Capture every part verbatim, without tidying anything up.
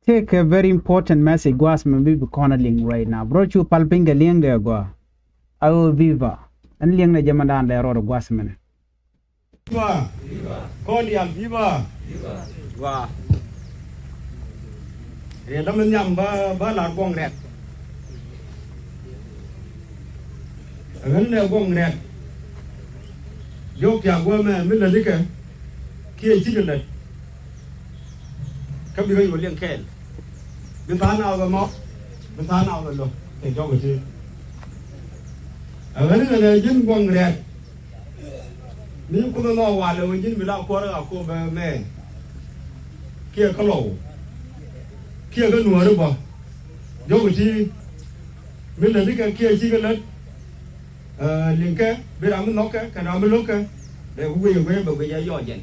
Tëëkɛ very important message gua̱a̱th mɛ bi bi kɔn a liŋ right now. Bro, cu pal piny kɛ liŋ dɛ gɔaa. Ayo, viva. Ɛn liŋ dɛ jɛ mɛ daan dɛ rɔɔd gua̱a̱th mɛnɛ. Viva! Kɔn diaal viva! Gɔaa. Riɛt dämɛ nhiam bä, bä lar guɔ̱ŋ rɛk. Ɛ ɣän nɛ guɔ̱ŋ rɛk. Diɔ̱k tiak guämɛ mi lätdikɛ kiɛ cikɛ lät. Kä bikɛ yol liɛŋ kɛɛl. Bi tha̱a̱ŋ nath ɛ mɔ, bi tha̱a̱ŋ nath ɛ lo̱k kɛ jɔk ɛ ti. Ɛ ɣän nɛ nɛ ji̱n guɔ̱ŋ rɛk. Ni Kuoth ɛ nhɔk walɛ ɣöö ji̱n mi la kuäärä a kop ɛ mɛ. Kiɛ kä lɔw. Kiɛ kä nuääri bä. Jɔk ɛ ti. Mi lätdikɛ kiɛ cikɛ lät. Ɛ, liŋkɛ, bi ram mi nhɔkɛ kɛnɛ ram mi lo̱kɛ. Bɛ ku guic ɛ guic, bɛ guic ɛ yɔɔc jɛn.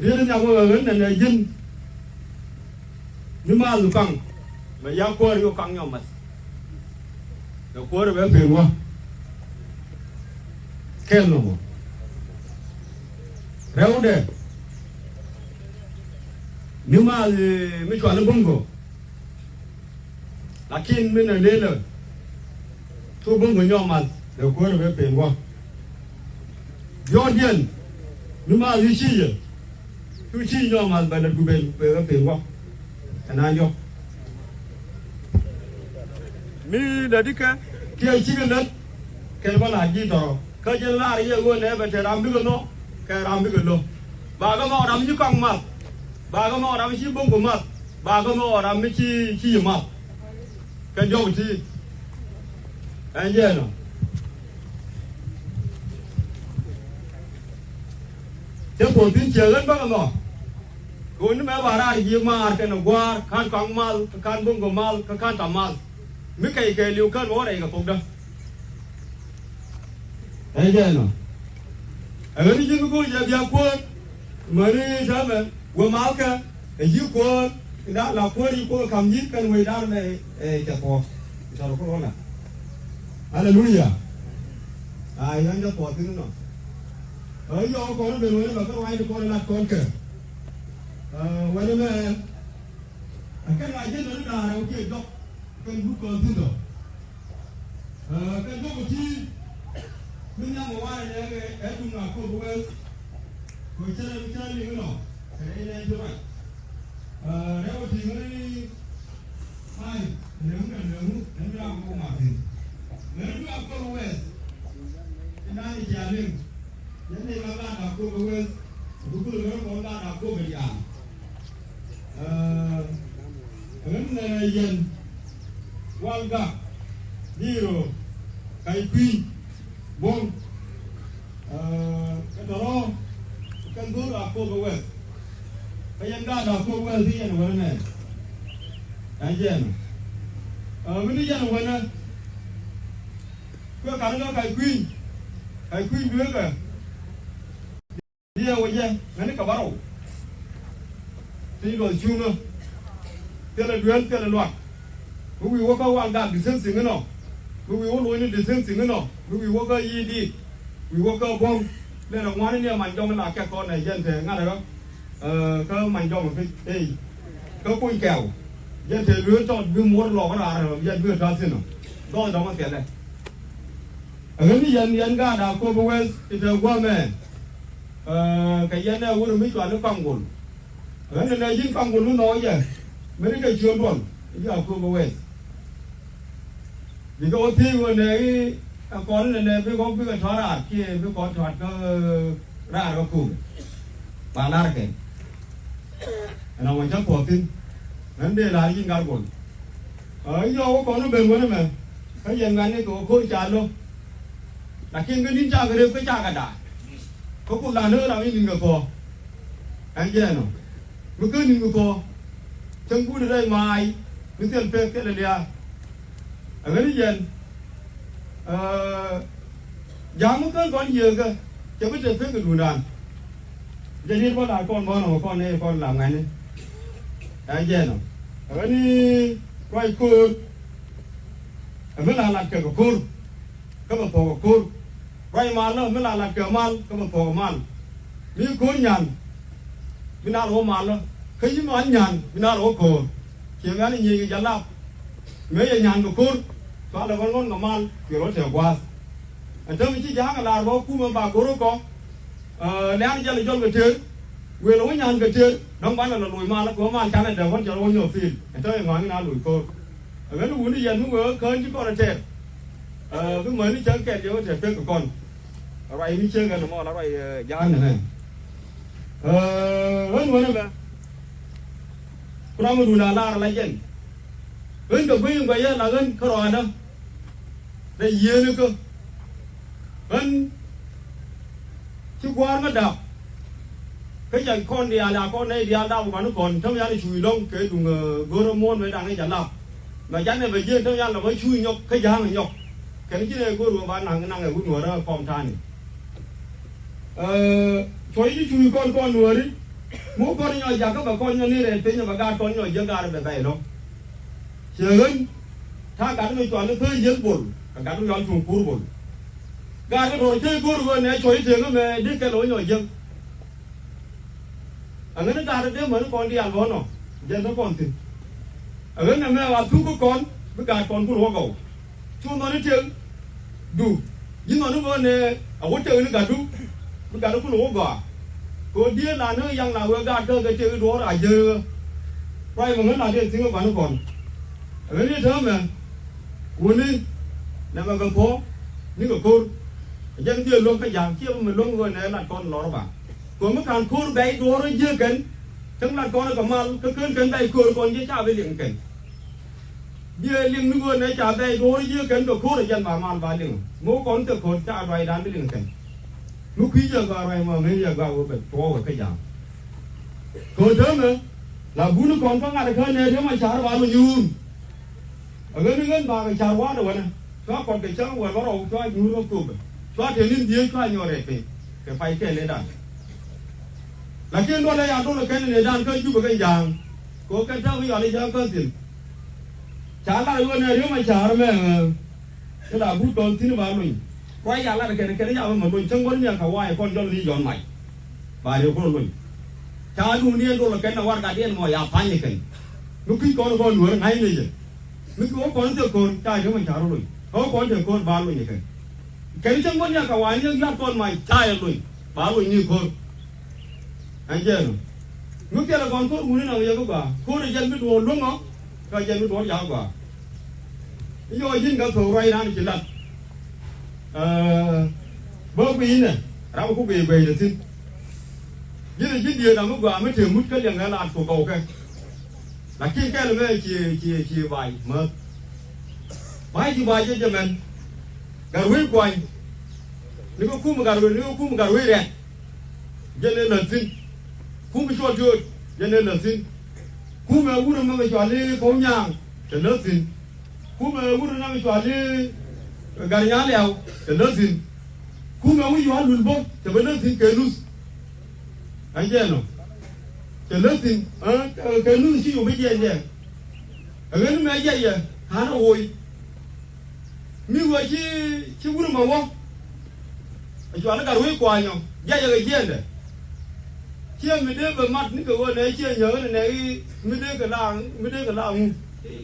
Riet in nhiam wä ɣän nɛ nɛ ji̱n. Mi maath kaŋ. Bɛ ya kuäär yɔ kaŋ nyɔm math. Bɛ kuäär bɛ pen wä. Kɛn nɔmɔ. Rɛwdɛ. Mi maath, eh, mi cual i̱ Boŋgo. Lakin mi nɛ lelä cu Boŋgo nyɔk math bɛ kuäärä bɛ pen guɔ. Diɔ̱ɔ̱kdiɛn mi maath i̱ ci yɛ cu ci nyɔk math bɛ lät ku ben bɛ pen guɔ. Ɛn an yɔk mi lätdikɛ kiɛ cikɛ lät kɛn bä la̱t ji̱ tɔrɔ. Kä jɛn lar yɛ ɣöö nɛ bɛ te ram bikɛ nhɔk kɛ ram bikɛ lo̱k. Bakɛ nhɔk ram ci kɔaŋ math. Bakɛ nhɔk ram ci Boŋgo math. Bakɛ nhɔk ram mi ci, ci yi math. Kɛ diɔ̱k ti. Ɛn jɛn ɔ. Cɛ puɔ̱th thi̱n ciɛ ɣän bäkɛ nhɔk. Kɛ ɣöö ni mɛ ba raar ji̱ maar kɛnɛ gua̱a̱r ka̱n kɔaŋ math, ka̱n Boŋgo math, ka̱n tam math. Mi kɛy kɛɛliw kän wä rɛy kɛ thokdä. Ɛ jɛn ɔ. Ɛ ɣän ji̱ mi go̱o̱r jɛ bia kuäär. Mäni täämɛ wä malkɛ ɛ ji̱ kuäär. Indan la kuäär ji̱ kuäär ka̱m ji̱ kɛn wecdan mɛ ɛ cɛ thuɔ̱k. Cɔl kuäär wä la. Aleluya. Ay, ɣän jɛ thuɔ̱k thi̱n nɔ. Ɛ yɔw kɔn ben wä ni bɛ kä ruac ti kɔn lat kɔn kɛ. Ɛ wä ni mɛ. Ɛ kɛn ruac ji̱ nɔ ni da̱a̱r ɛ wä kiɛ jɔk. Kɛn guut kɔn thi̱n tɔ. Ɛ, kɛ jɔk ɛ ti mi nhiam ɛ warɛ nɛ kɛ ɛ tuŋ a kop wɛth. Kɛ cɛ rɛ mi cɛ rɛ liŋ inɔ kɛ rɛ inɛ ti ruac. Ɛ, rɛ wä ti ŋäri. Ay, lɛŋu kɛ lɛŋu ɛn bi ram kop ma thi̱n. Ŋäri tuŋ a kop wɛth. Inani ti a liŋ. Yɛn ni ma gaat a kop wɛth. Dukul ŋäri kɔn gaat a kop ɛ diaal. Ɛ, ɣän nɛ yɛn Wal Gak, Diro, Kay Kui̱ny, Boŋ, ɛ, kɛ tɔrɔ, kɛ dhor a kop ɛ wɛth. Kä yɛn gaat a kop wɛth i̱ yɛn wänä nɛ. Ɛ jɛn. Ɛ, mi ni yɛn wänä. Kuɛ ka̱n kä Kay Kui̱ny, Kay Kui̱ny dueekä. Diɛ wä jɛ ŋäni kɛ bärɔw. Ti luɔth cuŋä. Thilɛ duel thilɛ luak. Mi wi̱i̱ wä kä Wal Gak di same thing inɔ. Mi wi̱i̱ wä Luɔ̱nyni di same thing inɔ. Mi wi̱i̱ wä kä Yi̱i̱ Diit. Wi̱i̱ wä kä Boŋ. Lɛn ɛ ŋuani ni ɛ man jɔŋ la kɛ kɔn ɛ jɛn te ŋa̱t ɛ ɣä. Ɛ, kä man jɔŋ ɛ pi̱c. Ey. Kä kuny kɛɛw. Jɛn te lueer tɔt bi muɔr lɔk raar ɛ jɛn bi ɛ ta̱th thi̱n ɔ. Dhɔl dɔ̱ŋ ɛ thiɛlɛ. Ɛ ɣän ni yɛn, yɛn gaat a kop wɛth ti te gua̱a̱mɛ. Ɛ, kɛ yɛn ɛ wut mi cual ni Kaŋgol. Ɛ ɣän ni nɛ ji̱n Kaŋgol mi nhɔk jɛ. Mi ri kɛ ciöt duɔl ji̱ a kop wɛth. Bikɛ wä thiec wä nɛ i̱ ɛ kɔn ni nɛ bi kɔn bikɛ tɔ̱a̱t raar kiɛ bi kɔn tɔ̱a̱t kä raar kä kop. Ba lar kɛ. Ɛn a wä cä puɔth thi̱n. Ɣän dee lar ji̱n gat gol. Ɛ yɔw wä kɔn wä ben wä ni mɛ. Kä yɛn gat ni kɛ wä ko̱r ca lo̱k. Lakin kä ni̱n cakɛ rep kä cakɛ da̱a̱. Kä Kuoth la nööŋ ram i̱ ni̱n kɛ thuɔ̱ɔ̱. Ɛn jɛɛn ɔ. Mi kä ni̱n kɛ thuɔ̱ɔ̱. Cäŋ guut rɛy maay. Mi thil pek thil lia̱a̱. Ɛ ɣän i̱ yɛn. Ɛ, ja̱a̱ŋ mi kän kɔn yieekä. Cɛ bi te pek kɛ duundan. Jɛ liet bä la kɔn bä nɔmɔ kɔn nɛy kɔn la ŋuɛ̈ni. Ɛn jɛɛn ɔ. Ɛ ɣän i̱ ruac ko̱o̱r. Ɛ mi la lat kɛ kɛ ko̱r. Kä bɛ thuɔ̱k kɛ ko̱r. Ruac malä mi la lat kɛ mal kä bɛ thuɔ̱k kɛ mal. Mi ko̱r nyan. Mi nal wä malä. Kä ji̱ man nyan mi na rɔ ko̱o̱r. Ciɛ mɛn nyiey kɛ jalap. Mëë yɛ nyan kɛ ko̱r. Cua lɛ ɣɔn ɣɔn kɛ mal. Kuiɛ rɔ tɛɛ gua̱a̱th. Ɛn täämɛ ci ja̱a̱ŋ ɛ lar bä kumɛ ba go̱r kɔ. Lɛ̈ɛ̈n jɛl jɔl kɛ tëër. Wëë lɛ wä nyan kɛ tëër. Dɔ̱ŋ banɛ lɛ loc mal kɛ wä mal canɛ dee ɣɔn cɛ rɔ wä nyɔk thiil. Ɛn täämɛ ŋɔaŋ in a loc ko̱r. Ɛ ɣän wuni yɛn mi wee kään ci kɔn ɛ tɛɛr. Bi mäni cäŋ kɛl yɛ wä tɛɛr pek kɛ kɔn. Ruac mi cäŋ kɛn mɔ la ruac ja̱a̱ŋ nɛ mɛ. Ɣän wänä mɛ. Ku ram mi duun a lar la jɛn. Ɣän kɛ guiy in guac yɛ la ɣän kä rɔaadä. Rɛy yieen kä ɣän ci gua̱a̱r ŋä dap. Kä ca kɔn diaal a kɔn nɛy diaal dap kɔn kɔn täm yan cuuc lɔ̱ŋ kɛ duŋ go̱rä muɔ̱ɔ̱n mëë da̱ŋ ni ca lap. Mɛ janɛ bɛ jieen täm yan la bä cuuc nyɔk kä ja̱a̱ŋ nyɔk. Kɛn ci nɛ go̱r wä ba naŋ naŋ ɛ wut nuɔ̱ɔ̱rä kɔm ta̱a̱ni. Cuɔ̱c ci cuuc kɔn kɔn nuɔ̱ɔ̱ri. Mu kɔn nyɔk jakä bɛ kɔn nyɔk ni rɛɛt piny bɛ gaat kɔn nyɔk jiäk gaat bɛ bɛy lɔ̱ŋ. Ciɛ ɣän ta̱a̱ gat mi cual i̱ thäi jiäk bol kɛ gat mi cual cuŋ kur bol. Gat mi tuɔɔk cä i̱ go̱r ɣöö nɛ cuɔ̱c i̱ tëëŋä mɛ dee kɛl ɣä nyɔk jiäk. Aŋän i̱ gat i̱ dee mäni kɔn diaal bä nɔ jɛn tä kɔn thi̱n. Aŋän nɛ mɛ ɣa̱ thuk kä kɔn bi gat kɔn kun wä gɔw. Cu nhɔn i̱ tëëŋ du ji̱ nhɔn i̱ ɣöö nɛ a wä tëëŋ ni gatdu. Mi gat i̱ kun wä gɔaa kɛ ɣöö diee la ni yaŋ la wee gat kä kɛ tëëŋ i̱ duɔ̱ɔ̱r a jiäk i̱ ɣä. Ruac mi ŋän la dee thi̱n i̱ gua̱n i̱ kɔn. Ɛ ɣän i̱ täämɛ wuni nɛmɛ kɛ puɔ̱ ni kɛ ko̱r. Ɛ jɛn dhiee lo̱k kä ja̱a̱ŋ ciɛ mi lo̱k ɣöö nɛ lat kɔn lɔr ba. Kɛ mi ka̱n ko̱r bɛy duɔ̱ɔ̱r jiee kɛn cäŋ lat kɔn kɛ mal kä kän kɛn bɛy ko̱r kɔn jiɛ ca bi liŋ kɛn. Biɛ liŋ ni ɣöö nɛ ca bɛy duɔ̱ɔ̱r jiee kɛn kɛ ko̱r ɛ jɛn ba mal ba liŋ ŋo̱o̱k kɔn kɛ ko̱r ca ruacdan bi liŋ kɛn. Mi kui̱ jɛ gɔaa ruac mɔ ŋäc jɛ gɔaa wä bɛ tuɔɔk wä kä ja̱a̱ŋ. Kɛ ɣöö täämɛ la buni kɔn kä ŋa̱t kä nɛɛt yäm a ca̱r ba lɔ nyuur. A ɣän i̱ ɣän ba kɛ ca̱r wa̱a̱dɛ wänɛ cua kɔt kɛ cäŋ wɛl bä rɔw cua nyuur kä köpɛ cua te ni̱n dhieec cua nyɔɔr rɛɛt piny kɛ pay kɛɛl nɛɛdan. Lakin duɔlɛ ya dolɛ kɛn nɛɛdan kä Jubɛ kɛn ja̱a̱ŋ. Kɛ ɣöö kɛn täämɛ yɔal i̱ ja̱a̱ŋ kä thil. Ca lar i̱ ɣän nɛɛt yäm a ca̱r mɛ. Kä la but kɔn thi̱n ba luny. Ruac ya lat kɛn kɛn ya mɛ luny cäŋ bä ni a ka wa̱a̱ kɔn jɔl ni jɔn mac. Ba riw kɔn luny. Ca duun ni ɛn dol kɛn na warɛgadiɛn mɔ ya pa̱ny kɛn. Mi kui̱ kɔn kɔn nuɔ̱ɔ̱r ŋa̱cnɛ jɛ. Mi kui̱ wä kɔn thil ko̱r ca riw mɛ ca rɔ luny. Kä wä kɔn thil ko̱r ba luny kɛn. Kɛn cäŋ bä ni a ka wa̱a̱ ni yak kɔn mac ca yɛ luny. Ba luny ni ko̱r. Ɛn jɛɛn ɔ mi thilɛ kɔn ko̱r wuni nɔmɔ yɛ kä gɔaa ko̱r ɛ jɛn mi duɔ̱ɔ̱r luäŋ ɔ. Kä jɛn mi duɔ̱ɔ̱r ca kä gɔaa. I̱ jɔɔc ji̱n kä thok ruac raan ci lat. Bä guiy inɛ ram ku guiy guɛy dɛ thi̱n. Ji̱n ɛ ji̱n diëël ram mi gɔaa mi tëë mut kä liɛŋ ɛ laat ku gɔw kɛ. Lakin kɛl mɛ ci ci ci ba̱a̱c mäth. Ba̱a̱c ci ba̱a̱c jɛ jɛ mɛn. Gat wec kuany. Ni kä kum gat wec ni kä kum gat wec rɛk. Jɛn ëë läth thi̱n. Kum cuɔl tiööt jɛn ëë läth thi̱n. Kum ɛ wut ɛmɛ kɛ cɔal i̱ Kɔw Nyaaŋ cɛ läth thi̱n. Kum ɛ wut ɛmɛ kɛ cɔal i̱ Gat Nyaaliaw cɛ läth thi̱n. Kum ɛ wut Yual Lul bä cɛ bä läth thi̱n kɛ luth. Ɛn jɛn ɔ cɛ läth thi̱n kɛ luth ci yop i̱ jiɛn jɛ. Ɛ ɣän mɛ jiɛc yɛ ka̱n ɛ woc. Mi wee ci ci wur mɛ wä. A cual i̱ gat wec kuanyɔ jiɛc ɛ kɛ jiɛndɛ. Ciɛ mi dee bɛ mat ni kɛ ɣöö nɛ ciɛ nyäk ni nɛ i̱ mi dee kɛ la mi dee kɛ la ŋu.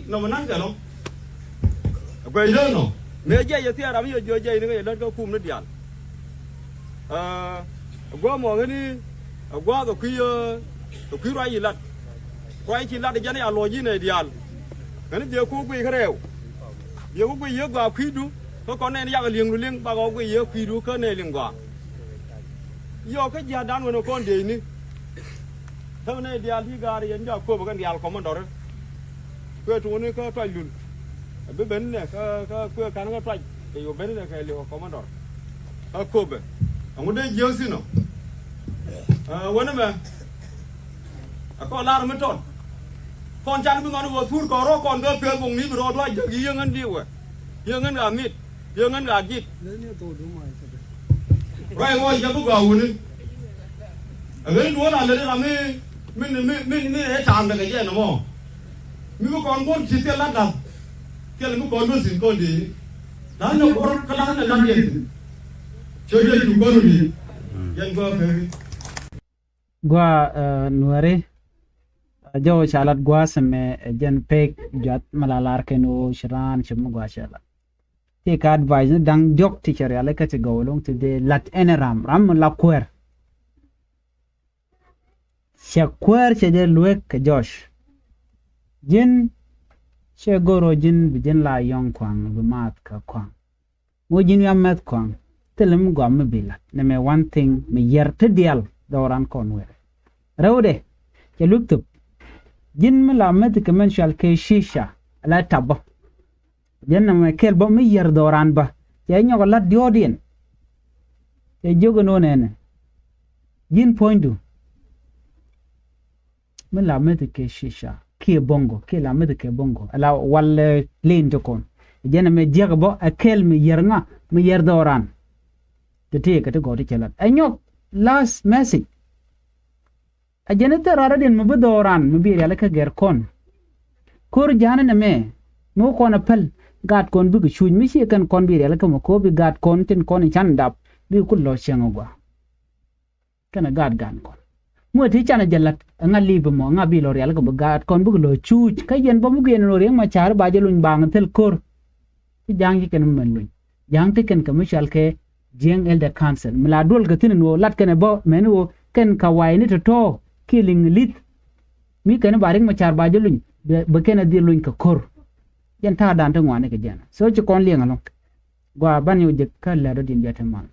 Nɔmɔ na̱n kɛ lɔ. Ɛ guɛcdä nɔ mëë jiɛc yɛ thiaar ram yɛ jiö jiɛc ni kɛ yɛ lät kä kum ni diaal. Ɛ gua̱a̱ mɔ ɣäni ɛ gua̱a̱ kɛ kui̱ ɛ kui̱ ruac yi lat. Ruac ci lat jɛn ya luɔc yi nɛy diaal. Ɣäni dhiee ku guiy kä rɛɛw. Dhiee ku guiy yiëë gɔaa kui̱du kä kɔn nɛn yak li̱eŋdu li̱eŋ bak ɣɔk guiy yiëë kui̱du kä nɛy li̱ŋ gɔaa. Yɔk kä jia̱a̱dan wen ɛ kɔn dieyni. Täk nɛy diaal ti gaar yɛn jɔak köpä kɛn diaal kɔmandɔri. Kuɛ tuuni kä tuac lul. Ɛ bi ben inɛ kä kä kuɛ ka̱n kä tuac kɛ yo̱o̱ ben inɛ kɛ li̱w ɛ kɔmandɔr. Kä köpɛ ɛŋu dee jiääk thi̱n ɔ. Ɛ wänä mɛ. Ɛ kɔn lar mi tɔt. Kɔn can bi ŋɔn i̱ wä thur kɔn rɔ kɔn kä pek buŋ ni bi rɔ duac jäk yiëŋ ɣän di wɛ. Yiëŋ ɣän ɣaa mit. Yiëŋ ɣän ɣaa git. Ruac ŋɔc jɛ bi gɔaa wuni. Ɛ ɣän duɔ̱ɔ̱r a lät ram mi mi mi mi mi ɛ ta̱a̱m dɛ kɛ jɛ nɔmɔ. Mi bi kɔn guɔ̱r ci thil lat da̱th. Thil mi kɔn bä thi̱n kɔn di̱i̱ni. La̱th nɛ guɔ̱r kä la̱th nɛ la̱th yɛn thi̱n. Ciö jɛ cu guɔ̱r mi. Yɛn guɔ̱r pek. Gua, eh, Nuäri. Jɔw ca lat gua̱a̱th ɛmɛ, ɛ jɛn pek juath mi la lar kɛn ɣöö ci raan ci mi gua̱a̱th cɛ lat. Ti kɛ advice ni da̱ŋ diɔ̱k ti cɛ rialikä ti gɔw ɛlɔ̱ŋ ti dee lat ɛn ram, ram mi la kuäär. Cɛ kuäär cɛ jɛ luek kɛ Josh. Ji̱n cɛ go̱r ɣöö ji̱n bi ji̱n la yɔ̱ŋ kua̱ŋ bi maath kɛ kua̱ŋ. Ŋuɔ ji̱n wiam mɛth kɔaŋ thilɛ mi gɔam mi bi lat nɛmɛ one thing mi yɛr ti diaal dhɔran kɔn wɛrɛ. Rɛwdɛ cɛ luek thop. Ji̱n mi la mɛth kɛ mɛn cual kɛ cica la tap bä. Jɛn nɛmɛ kɛl bä mi yɛr dhɔran bä cɛ nyɔk lat diɔɔdiɛn. Cɛ jiök ɛn ɣöö nɛnɛ ji̱n puɔ̱nydu. Mi la meth kɛ cica kiɛ boŋgo kiɛ la meth kɛ boŋgo ala wal, eh, lin ti kɔn. Jɛn ɛmɛ jiäk bä ɛ kɛl mi yɛr ŋa mi yɛr dhɔran. Ti ti kɛ ti gɔw ti cɛ lat ɛ nyɔk last message. Ɛ jɛn i̱ thil rɔɔdädiɛn mi bi dhɔran mi bi rialikä gɛr kɔn. Ko̱r ja̱a̱n ɛn ɛmɛ mi wä kɔn ɛ päl gaat kɔn bikɛ cuc mi ci kɛn kɔn bi rialikä mɛ ko̱ bi gaat kɔn tin kɔn in can dap bi kul lɔ cieŋ ɛ gɔaa. Kɛnɛ gaat gan kɔn muɔ ti canɛ jɛ la̱t ɛŋa li̱i̱p ɛmɔ ɛŋa bi lɔ rialikä bi gaat kɔn bikɛ lɔ cuuc kä yɛn bä mi guiɛn ɛn ɣöö Riɛk Macar ba jɛ luny baaŋ thil ko̱r. Ti ja̱a̱ŋ ci kɛn mi mɛn luny ja̱a̱ŋ ti kɛn kɛ mi cɔal kɛ Jiɛŋ Elder Council mi la duɔl kɛ thi̱n ɛn ɣöö lat kɛnɛ bä mɛn ɣöö kɛn ka wa̱i̱ni tɔ̱tɔ̱ kiɛ liŋ li̱th. Mi kɛn ba Riɛk Macar ba jɛ luny bɛ kɛn ɛ dhil luny kɛ ko̱r. Jɛn ta̱a̱ dan ti ŋuani kɛ jɛn so ci kɔn liɛŋ ɛlɔ̱ŋ. Gua ban yɛ wä jek kä lɛt rɔ din jɛ ti mal.